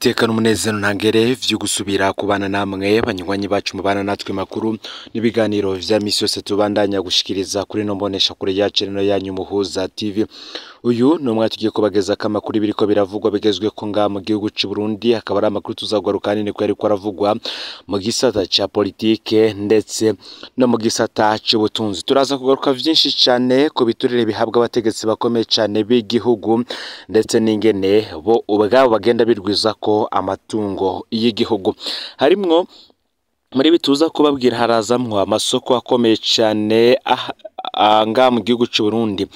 Niteka n'umunezero ntangere vyo gusubira kubana namwe banywanyi bacu mubana natwe makuru n'ibiganiro vya misi yose tubandanya gushikiriza kuri no mbonesha kure yacu rino yanyu Muhuza TV. Uyu ni umwanya tugiye kubagezako amakuru biriko biravugwa bigezweko ngaha mu gihugu c'u Burundi, akaba ari amakuru tuzagaruka ahanini ko yariko aravugwa mu gisata ca politike ndetse no mu gisata c'ubutunzi. Turaza kugaruka vyinshi cane ku biturire bihabwa abategetsi bakomeye cane b'igihugu ndetse n'ingene bo ubwabo bagenda birwiza ko amatungo y'igihugu. Harimwo muri bituza kubabwira harazamwo amasoko akomeye cane ngaha mu gihugu c'u Burundi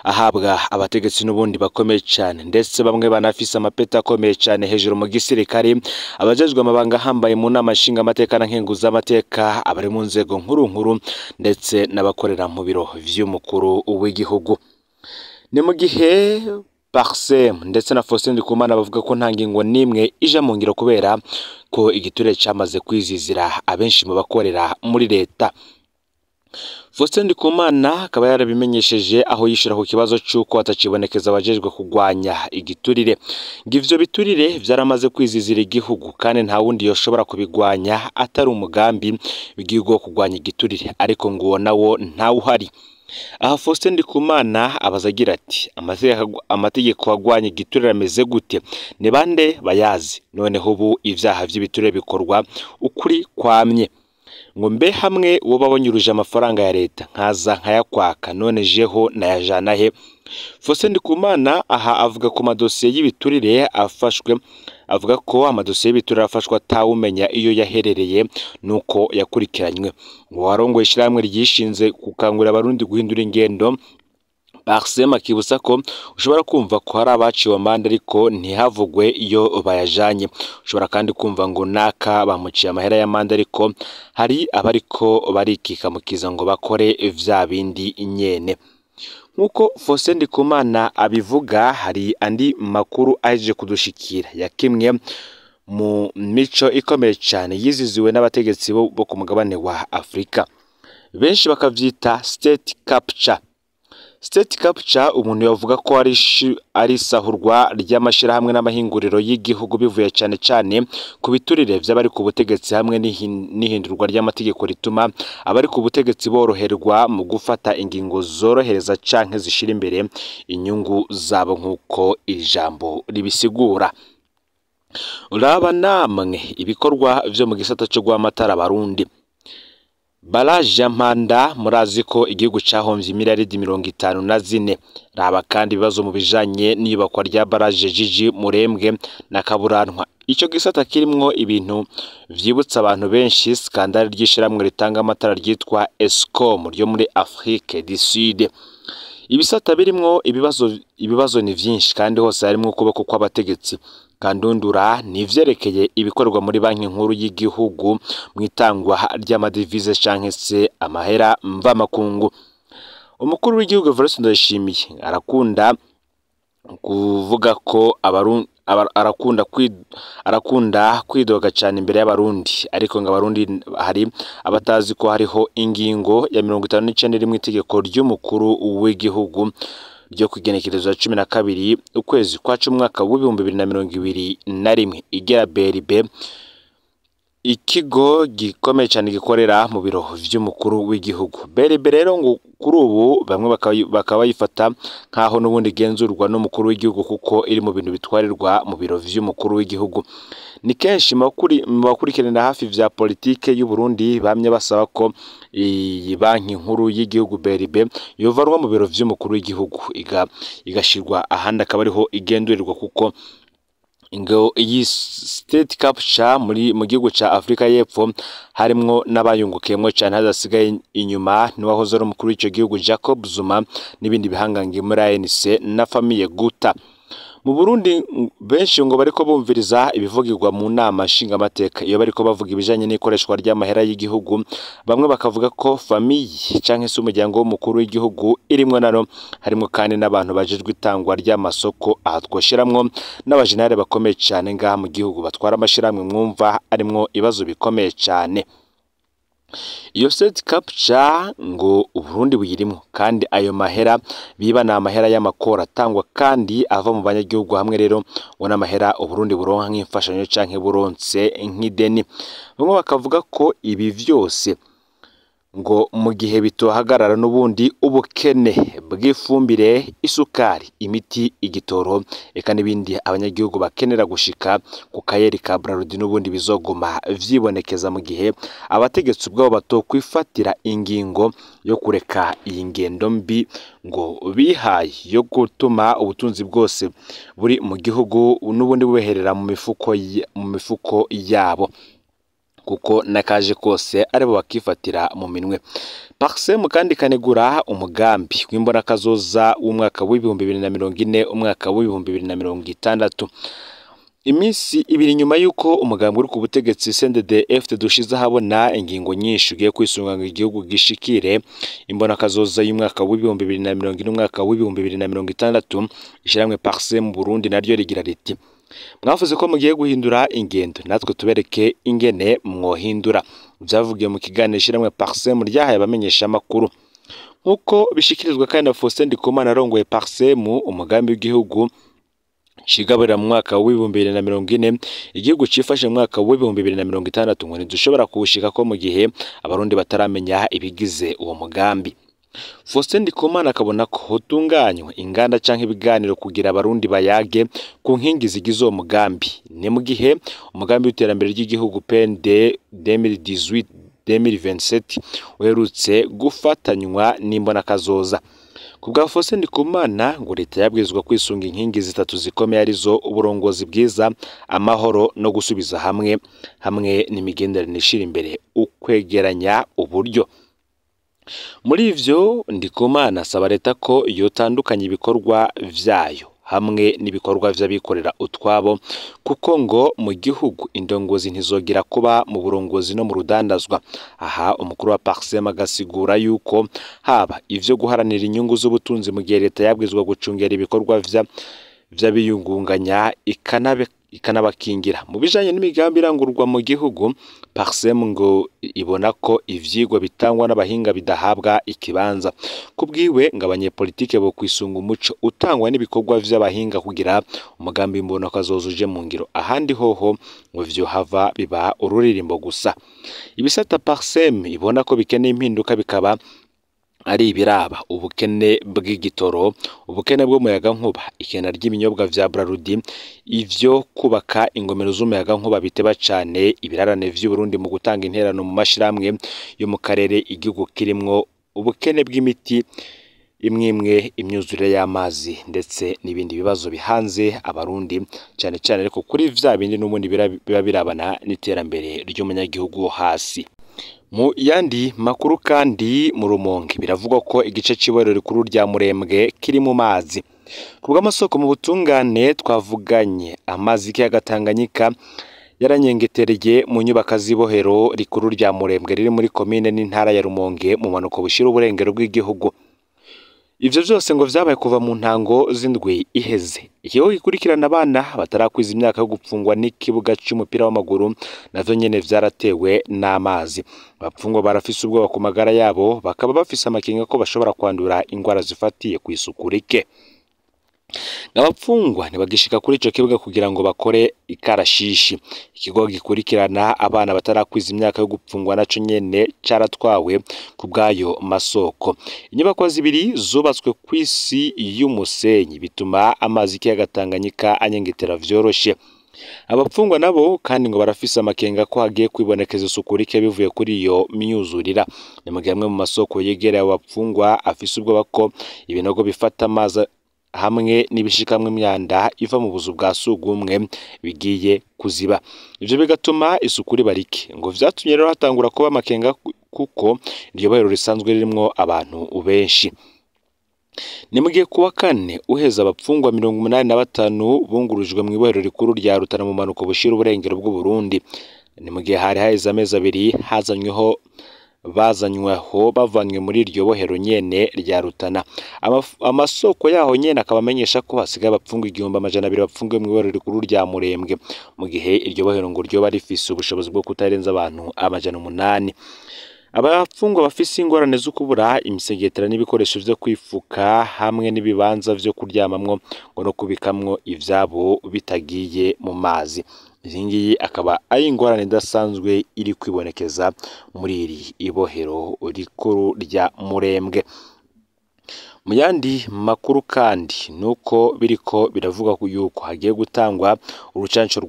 ahabwa abategetsi n'ubundi bakomeye cane, ndetse bamwe banafise amapeti akomeye cane hejuru mu gisirikare, abajejwe amabanga ahambaye mu nama nshingamateka na nkenguzamateka, abari mu nzego nkuru nkuru ndetse n'abakorera mu biro vy'umukuru w'igihugu. Ni mu gihe Parsem ndetse na Faustin Ndikumana bavuga ko nta ngingo n'imwe ija mu ngiro kubera ko igiturire camaze kwizizira abenshi mu bakorera muri leta. Faustin Ndikumana akaba yarabimenyesheje aho yishura ku kibazo c'uko atacibonekeza abajejwe kugwanya igiturire. Ngo ivyo biturire vyaramaze kwizizira igihugu kandi nta wundi yoshobora kubigwanya atari umugambi w'igihugu wo kugwanya igiturire, ariko ngo uwo nawo ntawuhari. Aha Faustin Ndikumana abaza agira ati amategeko agwanya igiturire ameze gute? Ni bande bayazi? Noneho ubu ivyaha vy'ibiturire bikorwa ukuri kwamye. Ngo mbe hamwe uwo babonyuruje amafaranga ya leta nkaza nkayakwaka none jeho nayajana he? Faustin Ndikumana aha avuga ku madosiye y'ibiturire afashwe, avuga ko amadosiye y'ibiturire afashwe atawumenya iyo yaherereye nuko yakurikiranywe. Ngo warongoye ishirahamwe ryishinze gukangurira abarundi guhindura ingendo Parsem akibutsa ko ushobora kumva ko hari abaciwe amande ariko ntihavugwe iyo bayajanye. Ushobora kandi kumva ngo naka bamuciye amahera y'amande ariko hari abariko barikikamukiza ngo bakore vya bindi nyene. Nkuko Faustin Ndikumana abivuga, hari andi makuru aje kudushikira ya kimwe mu mico ikomeye cane yiziziwe n'abategetsi bo ku mugabane wa Afrika, benshi bakavyita state capture. State capture umuntu yavuga ko ari isahurwa ry'amashirahamwe n'amahinguriro y'igihugu bivuye cane cane ku biturire vy'abari ku butegetsi hamwe n'ihindurwa ry'amategeko rituma abari ku butegetsi boroherwa mu gufata ingingo zorohereza canke zishira imbere inyungu zabo nk'uko ijambo ribisigura. Uraba namwe ibikorwa vyo mu gisata co guha amatara abarundi. Baraje Mpanda murazi ko igihugu cahomvye imiriyaridi 54. Raba kandi ibibazo mu bijanye n'iyubakwa rya baraje Jiji Murembwe na Kaburantwa. Ico gisata kirimwo ibintu vyibutsa abantu benshi skandale ry'ishiramwe ritanga amatara ryitwa Escom ryo muri Afrique du Sud. Ibisata birimwo ibibazo ni vyinshi kandi hose harimwo ukuboko kw'abategetsi. Kandundura ni ivyerekeye ibikorwa muri banki nkuru y'igihugu mwitangwa ry'amadivize canke se amahera mvamakungu. Umukuru w'igihugu Evariste Ndayishimiye arakunda kuvuga ko arakunda kwidoga cane imbere y'abarundi, ariko ngo abarundi hari abatazi ko hariho ingingo ya 59 iri mw'itegeko ry'umukuru w'igihugu ryo kugenekerezwa 12 ukwezi kwa cumi umwaka w'2021 igera BRB, ikigo gikomeye cane gikorera mu biro vy'umukuru w'igihugu. BRB rero ngo kuri ubu bamwe bakaba bayifata nkaho n'ubundi igenzurwa n'umukuru w'igihugu kuko iri mu bintu bitwarirwa mu biro vy'umukuru w'igihugu. Ni kenshi mu bakurikiranira hafi vya politike y'u Burundi bamye basaba ko iyi banki nkuru y'igihugu BRB yovanwa mu biro vy'umukuru w'igihugu igashirwa ahandi akaba ariho igendurirwa, kuko ngo iyi state capture muri mu gihugu ca Afrika y'Epfo harimwo n'abayungukiyemwo cane hadasigaye inyuma n'uwahoze ari umukuru w'ico gihugu Jacob Zuma n'ibindi bihangange muri ANC na famille Guta. Mu Burundi benshi ngo bariko bumviriza ibivugirwa mu nama nshingamateka iyo bariko bavuga ibijanye n'ikoreshwa ry'amahera y'igihugu, bamwe bakavuga ko famille canke se umuryango w'umukuru w'igihugu irimwo nano, harimwo kandi n'abantu bajejwe itangwa ry'amasoko. Aha twoshiramwo n'abajenere bakomeye cane ngaha mu gihugu batwara amashirahamwe mwumva arimwo ibibazo bikomeye cane. Iyo state capture ngo Uburundi buyirimo, kandi ayo mahera biba ni amahera y'amakora atangwa kandi ava mu banyagihugu, hamwe rero ngo n'amahera Uburundi buronka nk'imfashanyo canke buronse nk'ideni. Bamwe bakavuga ko ibi vyose ngo mu gihe bitohagarara n'ubundi ubukene bw'ifumbire, isukari, imiti, igitoro eka n'ibindi abanyagihugu bakenera gushika ku kayeri ka Brarudi n'ubundi bizoguma vyibonekeza mu gihe abategetsi ubwabo batokwifatira ingingo yo kureka iyi ngendo mbi ngo bihaye yo gutuma ubutunzi bwose buri mu gihugu n'ubundi bubeherera mu mifuko yabo, kuko nakaje kose aribo bakifatira mu minwe. Parsem kandi kanegura umugambi w'imbonakazoza w'umwaka w'2040 umwaka w'2060. Iminsi ibiri nyuma yuko umugambi uri ku butegetsi CNDD-FDD dushize ahabona ingingo nyinshi ugiye kwisunga ngo igihugu gishikire imbonakazoza y'umwaka w'2040 umwaka w'2060, ishyirahamwe Parsem mu Burundi naryo rigira riti: mwavuze ko mugiye guhindura ingendo, natwe tubereke ingene mwohindura. Vyavugiye mu kiganiro ishyirahamwe Parsem ryahaye abamenyesha amakuru, nkuko bishikirizwa kandi na Faustin Ndikumana arongoye Parsem. Umugambi w'igihugu cigaburira mu mwaka w'2040 igihugu cifashe mu mwaka w'2060 ngo ntidushobora kuwushika ko mu gihe abarundi bataramenya ibigize uwo mugambi. Faustin Ndikumana akabona ko hotunganywa inganda canke ibiganiro kugira abarundi bayage ku nkingi zigize uwo mugambi. Ni mu gihe umugambi w'iterambere ry'igihugu PND 2018-2027 uherutse gufatanywa n'imbonakazoza. Ku bwa Faustin Ndikumana ngo leta yabwirizwa kwisunga inkingi zitatu zikomeye arizo uburongozi bwiza, amahoro no gusubiza hamwe, hamwe n'imigenderanire ishira imbere ukwegeranya uburyo. Muri ivyo Ndikumana asaba leta ko yotandukanya ibikorwa vyayo hamwe n'ibikorwa vy'abikorera utwabo, kuko ngo mu gihugu indongozi ntizogira kuba mu burongozi no mu rudandazwa. Aha umukuru wa Parsem agasigura yuko haba ivyo guharanira inyungu z'ubutunzi mu gihe leta yabwirizwa gucungera ibikorwa vy'abiyungunganya ikanabakingira. Mu bijanye n'imigambi irangurwa mu gihugu, Parsem ngo ibona ko ivyigwa bitangwa n'abahinga bidahabwa ikibanza. Kubwiwe ngo abanyepolitike bo kwisunga umuco utangwa n'ibikorwa vy'abahinga kugira umugambi w'imbonakazoza uje mu ngiro, ahandi hoho ngo vyohava biba ururirimbo gusa. Ibisata Parsem ibona ko bikeneye impinduka bikaba ari ibiraba ubukene bw'igitoro, ubukene bw'umuyagankuba, ikena ry'ibinyobwa vya Brarudi, ivyo kubaka ingomero z'umuyagankuba biteba cane, ibirarane vy'Uburundi mu gutanga interano mu mashirahamwe yo mu karere igihugu kirimwo, ubukene bw'imiti imwimwe, imyuzure y'amazi ndetse n'ibindi bibazo bihanze abarundi cane cane, ariko kuri vya bindi n'ubundi biba birabana n'iterambere ry'umunyagihugu hasi. Mu yandi makuru kandi mu Rumonge biravugwa ko igice c'iborero rikuru rya Murembwe kiri mu mazi. Ku bw'amasoko mu butungane twavuganye, amazi y'ikiyaga Tanganyika yaranyengetereye mu nyubako z'ibohero rikuru rya Murembwe riri muri komine n'intara ya Rumonge mu manuko bushira uburengero bw'igihugu. Ivyo vyose ngo vyabaye kuva mu ntango z'indwi iheze. Ikigo gikurikirana abana batarakwiza imyaka yo gupfungwa n'ikibuga c'umupira w'amaguru navyo nyene vyaratewe n'amazi. Abapfungwa barafise ubwoba ku magara yabo, bakaba bafise amakenga ko bashobora kwandura ingwara zifatiye kw'isuku rike. Abapfungwa ntibagishika kuri ico kibuga kugira ngo bakore ikarashishi. Ikigo gikurikirana abana batarakwiza imyaka yo gupfungwa naco nyene caratwawe ku bw'ayo masoko. Inyubakwa zibiri zubatswe kw'isi y'umusenyi bituma amazi y'ikiyaga Tanganyika anyengetera vyoroshe. Abapfungwa nabo kandi ngo barafise amakenga ko hagiye kwibonekeza isuku rike bivuye kuri iyo myuzurira. Ni mu gihe amwe mu masoko yegereye abo bapfungwa afise ubwoba ko ibinogo bifata amazi hamwe n'ibishikamwe imyanda iva mu buzu bwa sugumwe bigiye kuziba, ivyo bigatuma isuku riba rike. Ngo vyatumye rero hatangura kuba amakenga kuko iryo bohero risanzwe ririmwo abantu benshi. Ni mu gihe kuwa kane uheza abapfungwa 85 bungurujwe mw'ibohero rikuru rya Rutana mu manuko bushira uburengero bw'Uburundi. Ni mu gihe hari haheze amezi abiri bazanyweho bavanywe muri iryo bohero nyene rya Rutana. Amasoko yaho nyene akaba amenyesha ko hasigaye abapfungwa 1200 bapfungiwe mw'ibohero rikuru rya Murembwe, mu gihe iryo bohero ngo ryoba rifise ubushobozi bwo kutarenza abantu 800. Abafungwa bafise ingorane zo kubura imisegetera n'ibikoresho vyo kwifuka hamwe n'ibibanza vyo kuryamamwo ngo no kubikamwo ivyabo bitagiye mu mazi. Iyi ngiyi akaba ari ingorane idasanzwe iri kwibonekeza muri iri ibohero rikuru rya Murembwe. Mu yandi makuru kandi nuko biriko biravuga yuko hagiye gutangwa urucanco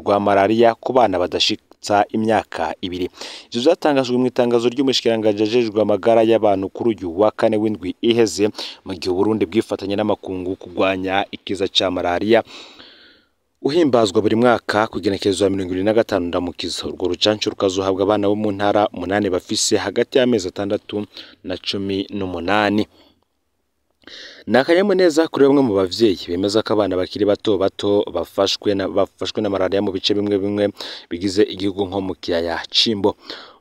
rwa malaria ku bana badashitsa imyaka 2. Ivyo vyatangajwe mu itangazo ry'umushikiranganji ajejwe amagara y'abantu kuri uyu wa kane w'indwi iheze, mu gihe Uburundi bwifatanya n'amakungu kurwanya ikiza ca malaria uhimbazwa buri mwaka kugenekerezwa 2025 ndamukiza. Urwo rucanco rukazohabwa abana bo mu ntara 8 bafise hagati y'amezi 6 na 18. Ni akanyamuneza kuri bamwe mu bavyeyi bemeza ko abana bakiri bato bato bafashwe na malaria mu bice bimwe bimwe bigize igihugu nko mu kiyaya Cimbo.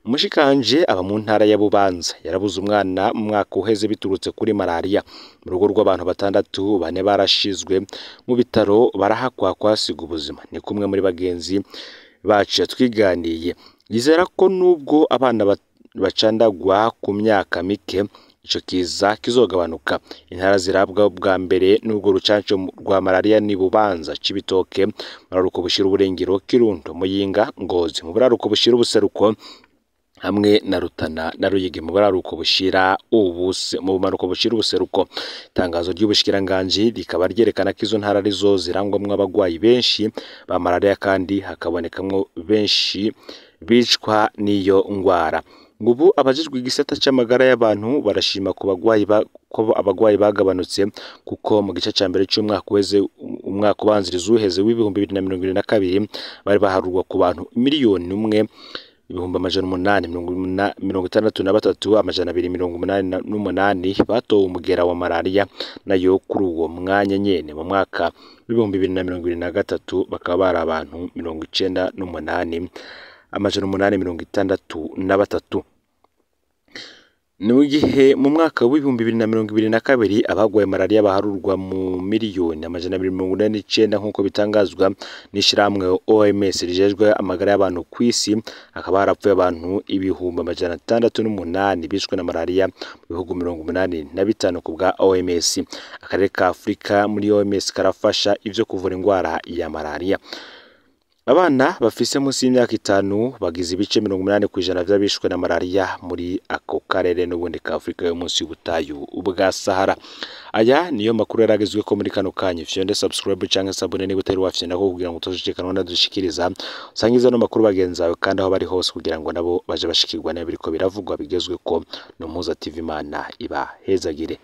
Umushikanje aba mu ntara ya Bubanza yarabuze umwana mu mwaka uheze biturutse kuri malaria. Mu rugo rw'abantu 6, 4 barashizwe mu bitaro barahakwa kwasiga ubuzima. Ni kumwe muri bagenzi bacu twiganiye yizera ko nubwo abana bacandagwa ku myaka mike ico kiza kizogabanuka. Intara zirabwa bwa mbere n'ubwo rucanco rwa malaria ni Bubanza, Cibitoke, buraruko bushira uburengero, Kirundo, Muyinga, Ngozi, mu buraruko bushira ubuseruko hamwe na Rutana na Ruyigi, mu buraruko bushira ubuse mu bumanuko bushira ubuseruko. Itangazo ry'ubushikiranganji rikaba ryerekana ko izo ntara arizo zirangwamwo abagwayi benshi ba malaria kandi hakabonekamwo benshi bicwa n'iyo ngwara. Ngubu abajejwe igisata c'amagara y'abantu barashima ku bagwayi ko abagwayi bagabanutse, kuko mu gice ca mbere c'umwaka uheze, umwaka ubanziriza uheze w'2022 bari baharurwa ku bantu 1,863,288 batowe umugera wa malaria, nayo kuri uwo mwanya nyene mu mwaka w'2023 bakaba bari abantu 98,863. Ni mu gihe mu mwaka w'2022 abagwaye malaria baharurwa mu 249,000,000 nk'uko bitangazwa n'ishirahamwe OMS rijejwe amagara y'abantu kw'isi, hakaba harapfuye abantu 608,000 bishwe na malaria mu bihugu 85 ku bwa OMS. Akarere ka Afrika muri OMS karafasha ivyo kuvura ingwara ya malaria. Abana bafise munsi y'imyaka 5 bagize ibice 80% vy'abishwe na malaria muri ako karere n'ubundi ka Afrika yo munsi y'ubutayu bwa Sahara. Aya niyo makuru yaragezwe ko muri kano kanya. Fyonde subscribe canke sabone niba utari wafyonda ko kugira ngo utoshikana nadushikiriza. Usangiza no makuru bagenzi bawe kandi aho bari hose kugira ngo nabo baje bashikirwa n'ibiriko biravugwa bigezwe ko no Muhuza TV. Imana ibahezagire.